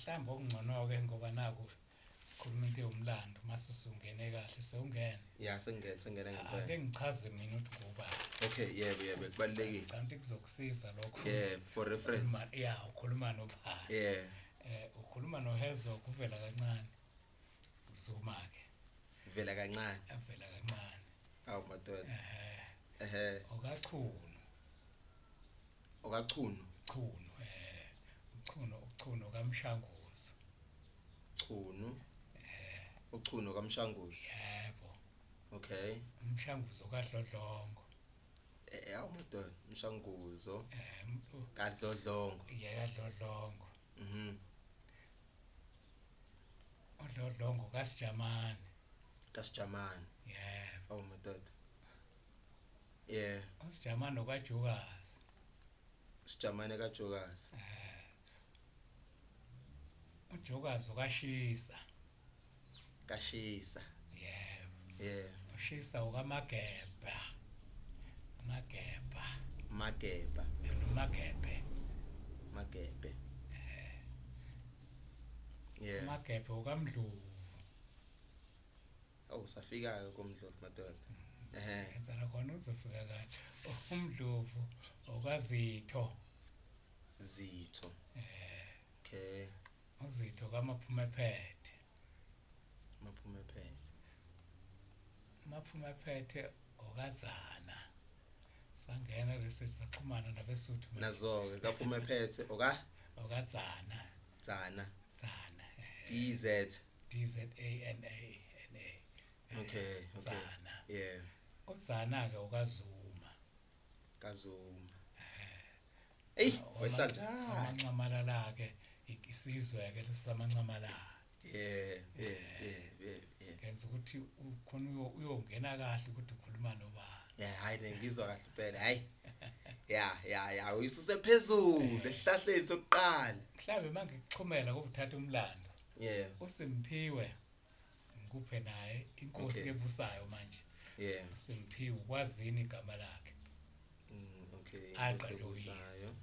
Mhlawumbe okungcono-ke ngoba naku sikhuluma into ewumlando, mase usungene kahle sewungene. Ya, sengingene, sengingene ngempela. Ake ngichaze mina ukuthi ngubani. Okay, yebo, yebo, kubalulekile. Ngicabanga ukuthi kuzokusiza lokho. Yeah, for reference. Ya, ukhuluma nobani. Yeah. Ukhuluma noHerzog uvela kancane. Zuma-ke. Vela kancane. Avela kancane. Awu madoda. Ehhe. OkaChunu. OkaChunu. Chunu, uChunu, uChunu kaMshanguzo. Chunu. UChunu kaMshanguzo. Yebo. Okay. UMshanguzo kaDlodlongo. Awu madoda, uMshanguzo. KaDlodlongo. Yeah, kaDlodlongo. Mhm. UDlodlongo kaSijamane. KaSijamane. Yebo. Awu madoda. Yeah. USijamane okaJokazi. Sijamane kaJokazi. UJokazi okaShisa. KaShisa. Yebo. Yeah. UShisa okaMagebha. Magebha. Magebha. NoMagebhe. Magebhe. Yeah. uMagebhe okaMdlovu. Awu safika ke koMdlovu madoda. Ehhe. Ngenzela khona uzofika kahle. UMdlovu okaZitho. Zitho. Okay. UZitho kaMaphumephethe. Maphumephethe. Maphumephethe okaZana. Sangena lesi saxhumana nabeSuthu manje. Nazo ke kaPhumephethe oka okaZana. Zana. Zana. D Z D Z A N A N A. Okay, okay. Zana. Yeah. UZana ke okaZuma. KaZuma. Ey, wesanjani? Amanxamalala ke isizwe ke lesamanxamalala. Yeah, yeah, yeah, yeah, yeah. Ngenza ukuthi ukhona uyongena kahle ukuthi ukhuluma nobani. Yeah, hayi ngizwa kahle impela. Hayi. Ya, ya, ya, uyisuse phezulu esihlahleni sokuqala. Mhlawumbe mangikuxhumela kokuthatha umlando. Yeah. uSimphiwe ngikuphe naye inkosi Okay. ebusayo manje. Yeah. Simphiwe kwazini igama lakhe. Okay. Aqale Osebusayo.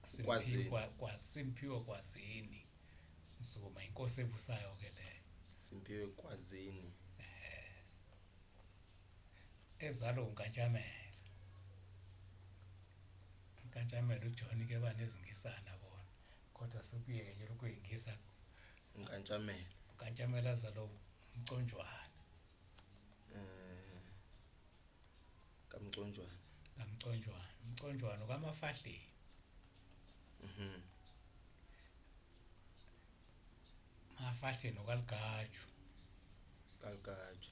Simphiwe Kwazini. kwaSimphiwe kwazini. Zuma inkosi ebusayo ke le. Simphiwe kwazini. Ezalo uNkantshamela. UNkantshamela uJohn ke banezingisana bona. Kodwa sekuyeke nje lokuyingisa uNkantshamela. uNkantshamela azalo uMconjwana. KaMconjwana. KaMconjwana. uMconjwana kaMafahleni. Mhm. Mafahleni okaLigaju. KaLigaju.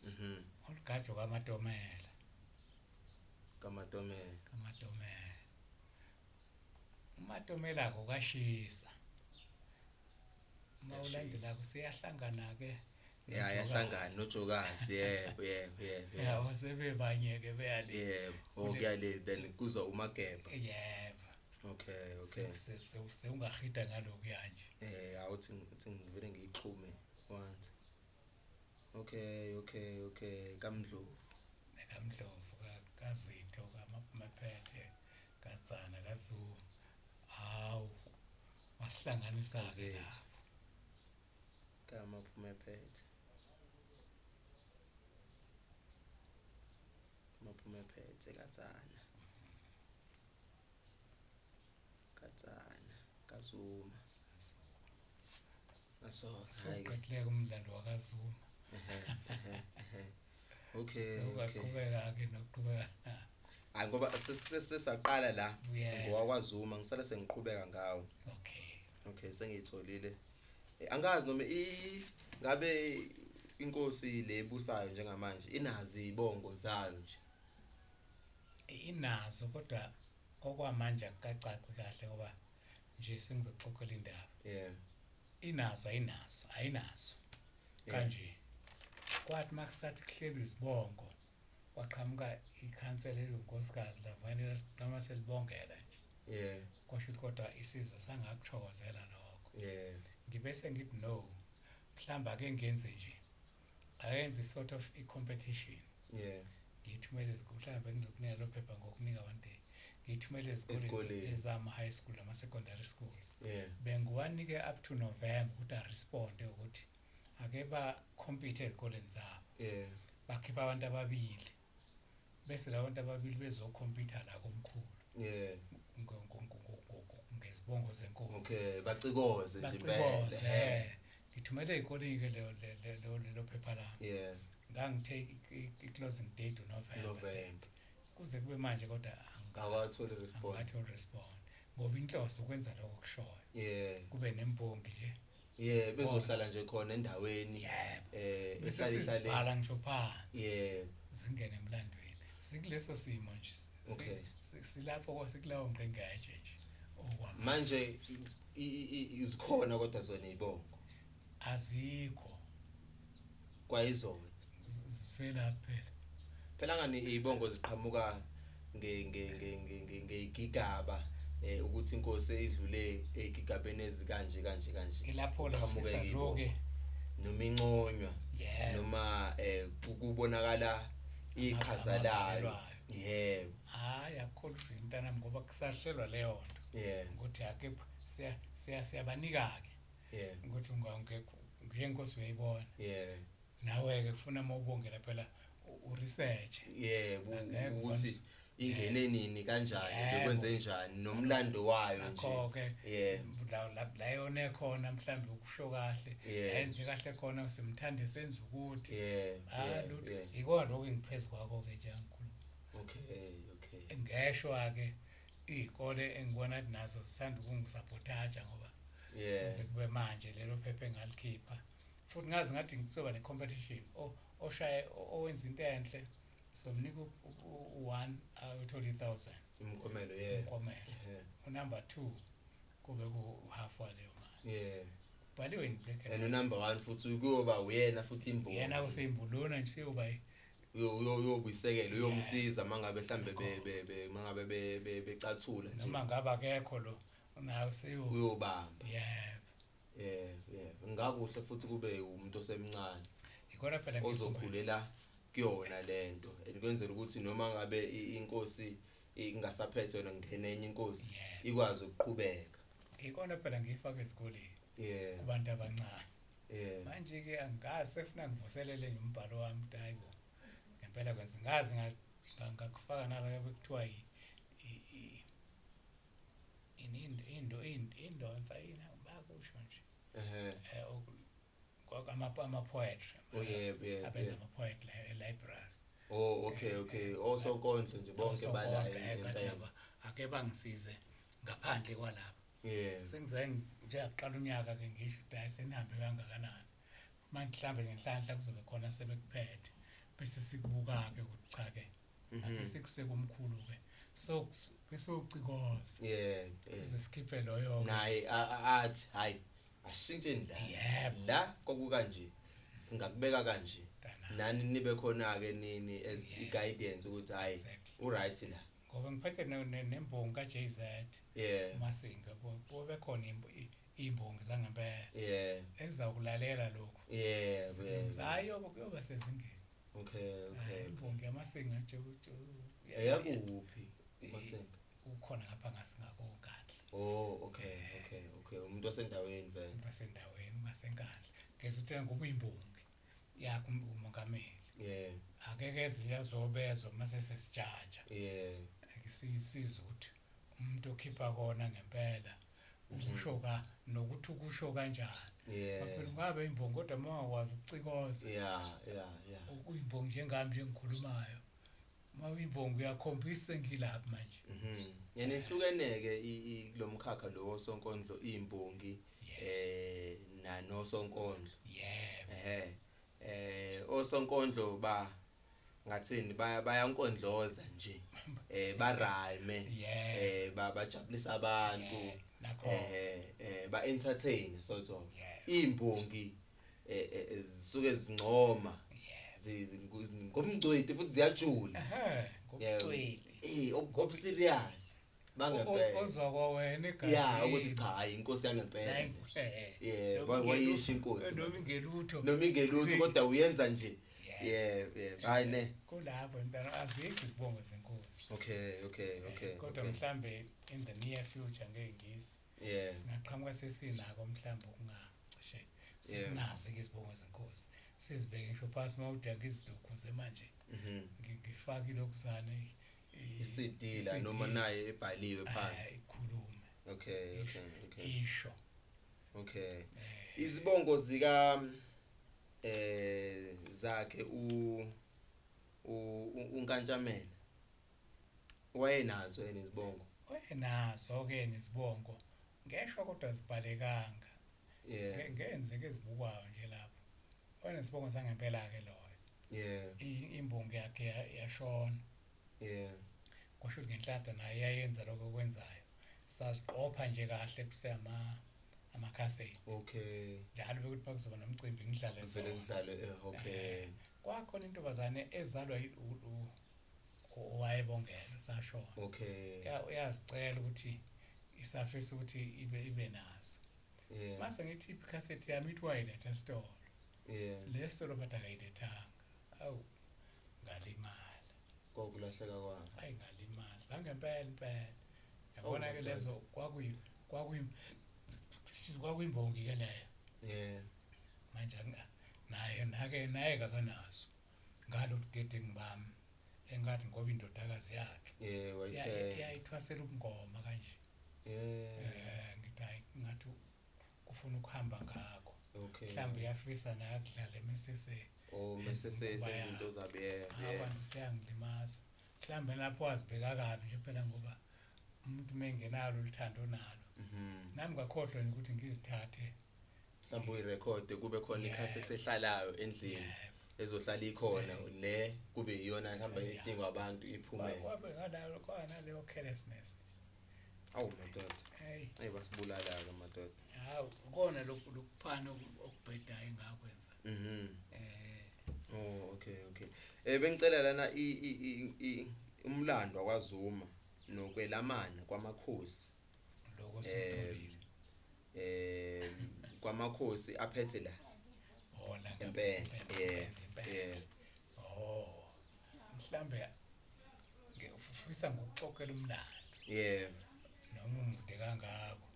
Mhm. uLigaju kaMatomela. KaMatomela. KaMatomela. uMatomela kokashisa. Uma ulandela kusiyahlangana ke. Ya, yahlangana noJokazi. Yebo, yebo, yebo. Yabo sebebanye ke beyale. Yebo, okuyale then kuza uMagebha. Yebo. Okay, okay. Sewungahida ngalokhu yanje. Awuthi ngithi ngivele ngiyixhume once. Okay, okay, okay, kaMdlovu. KaMdlovu kaZitho kaMaphethe kaTsana kaZuma. Hawu, wasihlanganisa ke Kazethu. lapho. KaMaphumephethe. Maphumephethe kaTsana. KaTsana kaZuma. Aso, hayi. Sewuqedile umlando wakaZuma. Ehe. Okay, okay. Sewungaqhubeka ke nokuqhubeka. Hayi ngoba sesaqala la Yeah. ngowakwaZuma ngisale sengiqhubeka ngawo. Okay. Okay, sengiyitholile. Angazi noma ngabe inkosi le ebusayo njengamanje inazi izibongo zayo nje. Inazo kodwa okwamanje akukacaci kahle ngoba nje sengizoxoxela indaba. Yeah. Inazo ayinazo, ayinazo. Yeah. Kanje kwathi makusathi kuhlelwe izibongo kwaqhamuka ikhansela eliyinkosikazi lavanele noma selibongela nje. Yeah. Kwasho ukuthi kodwa isizwe sangakuthokozela lokho. Yeah. Ngibe sengithi no, mhlawumbe ake ngenze nje. Ayenze sort of i competition. Yeah. Ngiyithumele mhlawumbe ngizokunika lo phepha ngokunika one day. Ngiyithumele ezikoleni Ezikoleni. ezama-high school nama-secondary schools. Bengiwanike up to November ukuthi aresponde ukuthi ake ba-compete ezikoleni zabo, bakhipha abantu ababili, bese labo bantu ababili bezokhompyutha la komkhulu ngezibongo zenkosi. Okay, bacikoze nje impela. Bacikoze. Ngithumele ey'koleni-ke lelo phepha lami. Ngangithe i-closing date uNovember. November. Kuze kube manje kodwa Awakatholi response. angikatholi respond, ngoba inhloso ukwenza lokho okushoyo, kube nembongi nje. Yeah, bezohlala nje khona endaweni. Yebo. Bese Ihlale ihlale. sizibhala ngisho phansi, zingene emlandweni. Sikuleso simo nje, silapho sikulawo ngqengeje nje okwamanje. Manje izikhona kodwa zona izibongo Azikho. Kwayizona. Zivela phela. Phela ngani izibongo ziqhamuka nge nge nge nge nge ngegigaba, ukuthi inkosi edlule egigabeni ezikanje kanje kanje. Ilapho la Kuqhamuke sifisa izibongo. lokho. Noma inconywa, noma kubonakala iqhaza layo. Amagalelo ayo. Yebo. Hayi, akukho lutho mntanami, ngoba kusahlelwa leyo nto. Ukuthi ake siya siyabanika ke. Ukuthi ungangekho njengenkosi uyayibona. Nawe ke kufuna mawubongela phela uresearch. Yebo, Angeke ukuthi uvamise. ingene nini kanjani, bekwenze njani nomlando wayo nje. Ngakho-ke la yona ekhona mhlawumbe ukusho kahle, yenze kahle khona simthande senze ukuthi. Lutho. Ikona lokho engiphezu kwakho-ke nje angikhuluma. Okay. Ngeshwa-ke iy'kole engibona ukuthi nazo zisanda ukungisabhotaja ngoba kuze kube manje lelo phepha engalikhipha. Futhi ngazi ngathi kuzoba ne-competition. Oshaye, owenza into enhle somnika u-1 uthole i-1000. Umklomelo, yeah. Umklomelo. Unumber 2 kube ku-half waleyo mali. Kubhaliwe in black and And white. unumber 1 futhi kuyoba uyena futhi imbongi. Yena kuseyimbuluna nje uyoba Uyobuyisekela, uyomsiza mangabe mhlambe mangabe becathula nje. Noma ngabe akekho lo nawe seyo Uyobamba. Yebo. Yeah. Ngakuhle futhi kube umuntu osemncane. Ikona phela ngikho Ozokhulela kuyona lento. And kwenzela ukuthi noma ngabe inkosi ingasaphethe yona ngene enye inkosi, ikwazi ukuqhubeka. Ikona phela ngiyifaka ezikoleni. Kubantu abancane. Manje ke angazi sefuna ngivuselele umbhalo wami ukuthi hayibo. Ngempela kwenza ngazi ngakufaka nalabo ekuthiwa indonsa yini bakusho nje. Ama poetry. Oh, yebo, yebo, Abenza yebo. ama poetry e-library. Oh, okay, okay. Osonkondlo nje bonke Osonkondlo, bala kanti impela. nabo ake bangisize ngaphandle kwalapha. Sengize nje aqala unyaka ke ngisho ukuthi hayi senihambe kangakanani. Manje mhlambe ngenhlanhla kuzobe khona sebekuphethe. Bese sikubuka ke ukuthi cha ke. Ake sikusekumkhulu ke. So besocikoza. Size sikhiphe loyo ke. Naye athi hayi ashintshe la. La kwakukanje singakubeka kanje. Tana. Nani nibe khona ke nini as i-guidance ukuthi hayi, u-right la. Ngoba ngiphethe nembongi ka JZ. Masinga kube khona imbongi zangempela. Ezakulalela lokho. Sikulungisa. Hayi, kuyoba sezingeni. Hayi, imbongi yamasinga nje ukuthi Eyakuphi Masinga? Ukhona ngapha ngasingakonkandla. Oh, okay, okay, okay. Umuntu wasendaweni vele. Umuntu wasendaweni ngasenkandla. Ngezwe ukuthi ngoba uyimbongi yakhe umongameli. Akeke eze azobezwa mase sesijaja. Ake siyisize ukuthi umuntu okhipha kona ngempela ukusho ka nokuthi ukusho kanjani. Phela ungabe imbongi kodwa uma ungakwazi ukucikoza. Uyimbongi njengami nje engikhulumayo. Uma uyimbongi uyakhombisa ngilapha manje. Yena ihlukeneke kulomkhakha lo wosonkondlo imbongi nanosonkondlo. Osonkondlo ba ngathini bayankondloza nje. Ba rhyme. Bajabulisa abantu. Nakho. Ba entertain sort of. Imbongi zisuke zincoma. Ngomgcweti futhi ziyajula. Ngomgcweti. Ob serious. Bangempela. Ozwa kwawena egazini. Yeah, ukuthi cha, hayi inkosi yangempela. Hayi, Yeah, wayisho inkosi. Noma ingelutho. Noma ingelutho kodwa uyenza nje. Yeah, hayi ne. Kulapho impela azikho izibongo zenkosi. Okay. Kodwa mhlambe in the near future ngeke ngisi singaqhamuka sesinako mhlambe okungacishe sinazi ke izibongo zenkosi, sizibeke ngisho phansi mawudanga izilokhuze manje. Ngifake lokuzana i-CD la noma naye ebhaliwe phansi ikhulume. Okay. Isho. Okay. Izibongo zika zakhe uNkantshamela wayenazo yena izibongo? Wayenazo ke nezibongo, ngesho kodwa zibhalekanga. Ngenzeke ezibukwayo nje lapho. Wayenesibongo sangempela ke loyo. Imbongi yakhe yashona. Kwasho ukuthi ngenhlanhla naye yayenza lokho okwenzayo. Saziqopha nje kahle kuseyama amakhasethi. Okay. Njalo bekuthi bakuzoba nomcimbi ngidlale zona. Ngidlale okay. Kwakhona intombazane ezalwa owayebongela sashona. Okay. Uyazicela ukuthi isafisa ukuthi ibe nazo. Mase ngithi ikhasethi yami ithi wayiletha esitolo. Le sitolo bathi akayilethanga. Awu ngalimala. Kokulahleka kwayo. Hayi ngalimala. Zangempela impela. Yabona ke lezo kwakuyimbongi ke leyo. Manje naye kakanazo ngalobudedengu bami engathi ngoba indodakazi yakhe wayithenga yayithwasela ubungoma kanje. Ngithi hayi ngathi kufuna ukuhamba ngakho. Mhlawumbe uyafisa naye akudlala emesese mesese izinto zabe abantu siyangilimaza. Mhlawumbe lapho wazibheka kabi nje phela ngoba umuntu mengenalo uthando nalo. Nami ngakhohlwa nje ukuthi ngizithathe mhlawumbe uyirekhode kube khona ikhasethi ehlalayo endlini ezohlala ikhona le kube iyona mhlawumbe idingwa abantu iphume. Kwabe ngalalo kwanaleyo carelessness. Awu madoda. Hey basibulala ke madoda. Hawu kona lokhu lokuphana okubhedayo engakwenza. Oh okay. Bengicela lana umlando wakwaZuma nokwelamana kwamakhosi. Lokho sitholile. Kwamakhosi aphethe la. Impela. Oh. Mhlambe ngifisa ngokuxoxela umlando. Noma umude kangako.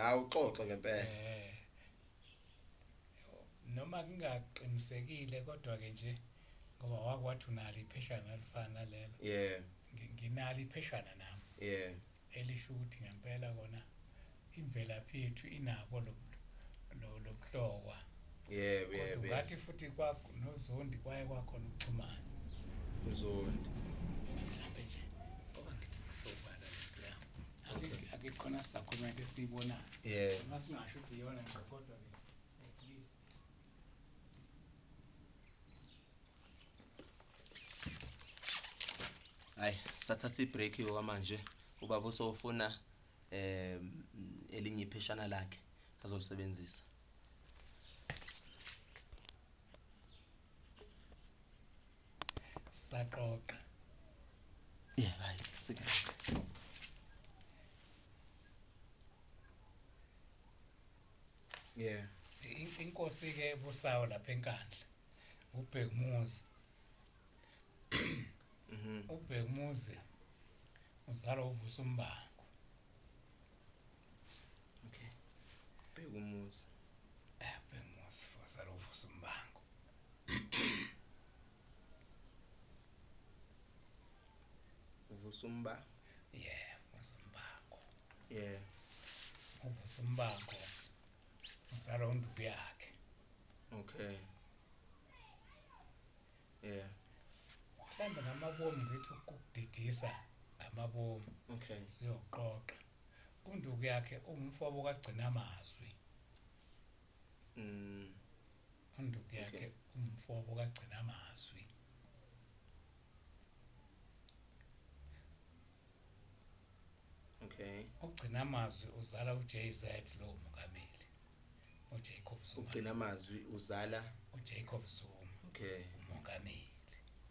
Awuxoxe ngempela. Noma ngingaqinisekile kodwa ke nje ngoba wakwathi unalo ipheshana elifana nalelo. Nginalo ipheshana nami. Elisho ukuthi ngempela kona imvelaphi yethu inako lobuhlokwa. Yebo. Ngathi futhi noZondi kwaye kwakhona ukuxhumana. uZondi. Mhlawumbe nje ngoba ngithi kusobala lento yami. Akukhona sisakhuluma into esiyibonayo. Noma singasho ukuthi iyona ngqo kodwa ke at least. Hayi sathatha ibreak kwamanje ubaba usofuna elinye ipheshana lakhe azolisebenzisa. Saqoqa. Hayi sike. Inkosi ke ebusayo lapha eNkandla uBhekumuzi. uBhekumuzi uzalwa uVusa Umbango. Okay. Bhekumuzi. Bhekumuzi uzalwa uVusa Umbango. Uvusa Umbango. Uvusa Umbango. Uvusa Umbango uzalwa unduku yakhe. Okay. Mhlawumbe ngamabomu ngithi ukudidisa ngamabomu. Okay. Siyoqoqa. Unduku yakhe umfowabo kaGcina Amazwi. Unduku yakhe umfowabo kaGcina Amazwi. Okay. Ugcina Amazwi uzala uJZ lo mongameli. uJacob Zuma. Ugcina Amazwi uzala uJacob Zuma. Okay. Umongameli.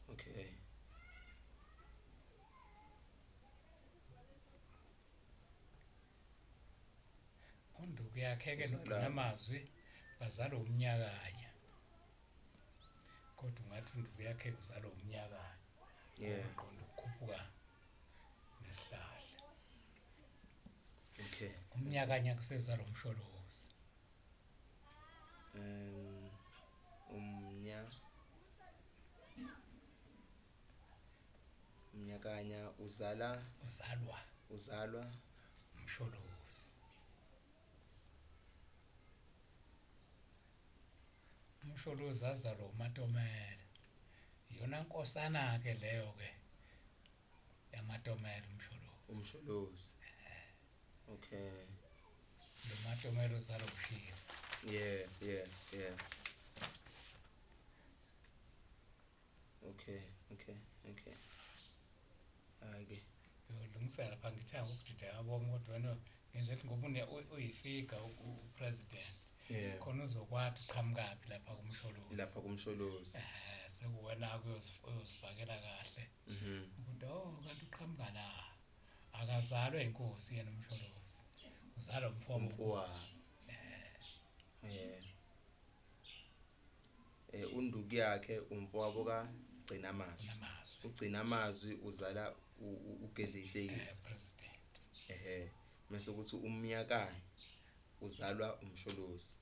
Okay. Unduku yakhe ke nogcina Amazwi bazalwa umnyakanya. Kodwa ungathi uNduku yakhe uzalwa umnyakanya. Uqonda ukukhuphuka nesihlahla. Okay. Umnyakanya kusezalwa uMsholozi. Umnyakanya uzalwa uMsholozi. uMsholozi azalwa uMatomela. Iyona nkosana ke leyo ke yaMatomela uMsholozi. Okay. Lo Matomela uzalwa uShisa. Yeah. Okay. Hayi ngilungisela lapha ngithanga ukudida yabo kodwa wena ngenze ukuthi ngoba uyifiga upresident. Khona uzokwathi uqhamukaphi lapha kuMsholozi. Sekuwena uyozifakela kahle. Ukuthi kanti uqhamuka la. Akazalwe inkosi yena uMsholozi. Uzalwa umfowabo. Unduku yakhe umfowabo kaGcinamazwi. UGcinamazwi uzala uGedleyihlekisa president. Mase kuthi umnyakanya uzalwa uMsholozi.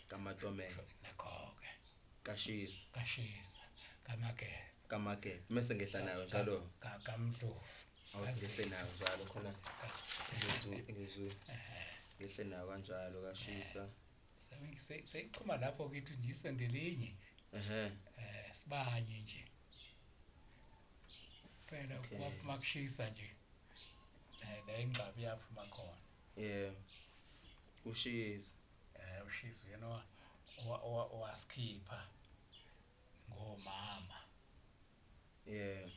KaMatomela. Nakho-ke. KaShisa. KaMagebe. Mase ngehla nayo njalo. KaMdlovu. Awuthi ngehle nayo njalo khona. Ngizu. Ngehle nayo kanjalo kaShisa. Seyichuma lapho kithi nje isendelinye. Sibanye nje. Phela kwaphuma kushisa nje. La ingxabi yaphuma khona. Yeah. Kushisa. Ushisa yena owasikhipha ngomama. Yeah.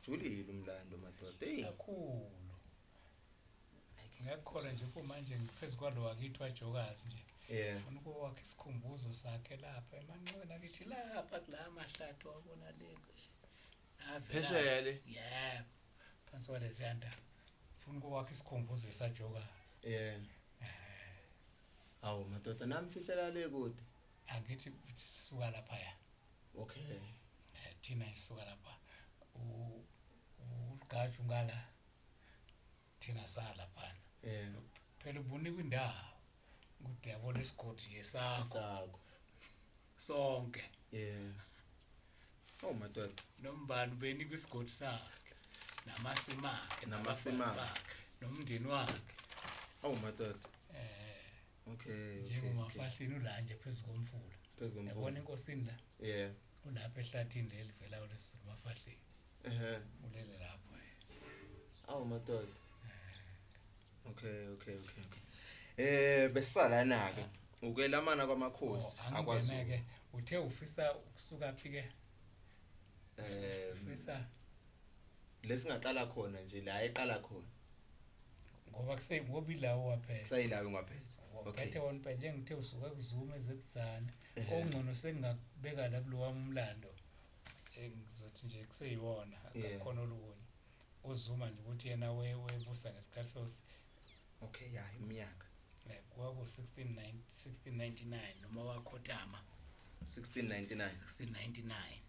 Julile umlando madoda. Hey kakhulu. Ngekukhona nje kumanje ngiphezulu kwalo wakithi waJokazi nje. Ufuna ukwakha isikhumbuzo sakhe lapha emanxebeni akithi lapha kula mahlathi wabona le. Phesheya le. Yebo. Phansi kwaleziyanda. Ufuna ukwakha isikhumbuzo saJokazi. Yeah. Awu madoda nami fihlela le kude. Angithi sisuka lapha ya. Okay. Thina sisuka lapha. Ugaju ngala thina sala phana. Yeah. Phela ubunikwa indawo ukuthi yabona isigodi nje sakho sonke. Yeah. Oh madoda. Nombani ubenikwa isigodi sakhe namasima akhe nomndeni wakhe. Oh madoda. Okay. Njengomafahlini ula nje phezu komfula. Yabona inkosini la. Yeah. Ulapha ehlathini leli vela lesizulu mafahlini. Ulele lapho. Awu madoda. Okay. Besala na ke ukwelamana kwamakhosi akwaZulu. Ke uthe ufisa ukusuka phi ke? Ufisa lesingaqala khona nje la eqala khona. Ngoba kuseyigoba ilawo waphethe. Kuseyilawo ngaphethe. Okay. Phethe wona phela ngithe usuka kuZuma ezekudzana. Okungcono sengingakubeka la kulowa umlando. Ngizothi nje kuseyiwona akukhona olunye. uZuma nje ukuthi yena webusa ngesikhathi sosi. Okay, ya iminyaka. Kwaku 1699 noma wakhothama 1699.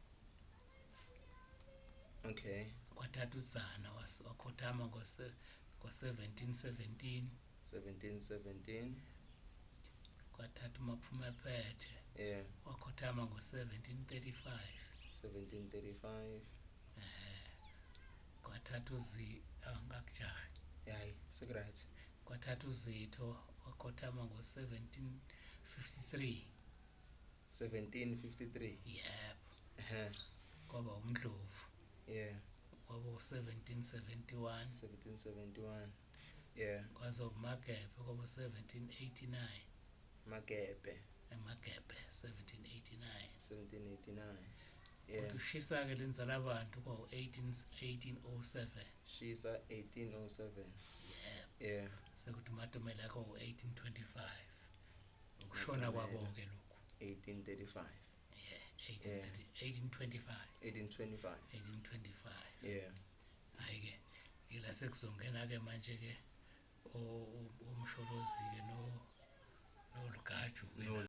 Okay. Kwathatha uZana wakhothama ngo 1717. 1717. Kwathatha uMaphumephethe. Yeah. Wakhothama ngo 1735. 1735. Kwathatha ngakujahe. Hayi, sekuright. Kwathatha uZitho wakhothama ngo 1753. 1753. Yebo. Kwaba uMdlovu. Yeah. Kwaba 1771. 1771. Yeah. Kwazoba Magebhe kwaba 1789. Magebhe. Magebhe 1789. 1789. Yeah. Kodwa ushisa ke lenzala abantu kwa 1807. Shisa 1807. Yeah. Yeah. Sekuthi uMatomela kwa 1825. Ukushona kwabo ke lokhu. 1835. Yeah, 1825. 1825. 1825. Yeah. Hayi ke Ila sekuzongena ke manje ke uMsholozi ke no nolugaju.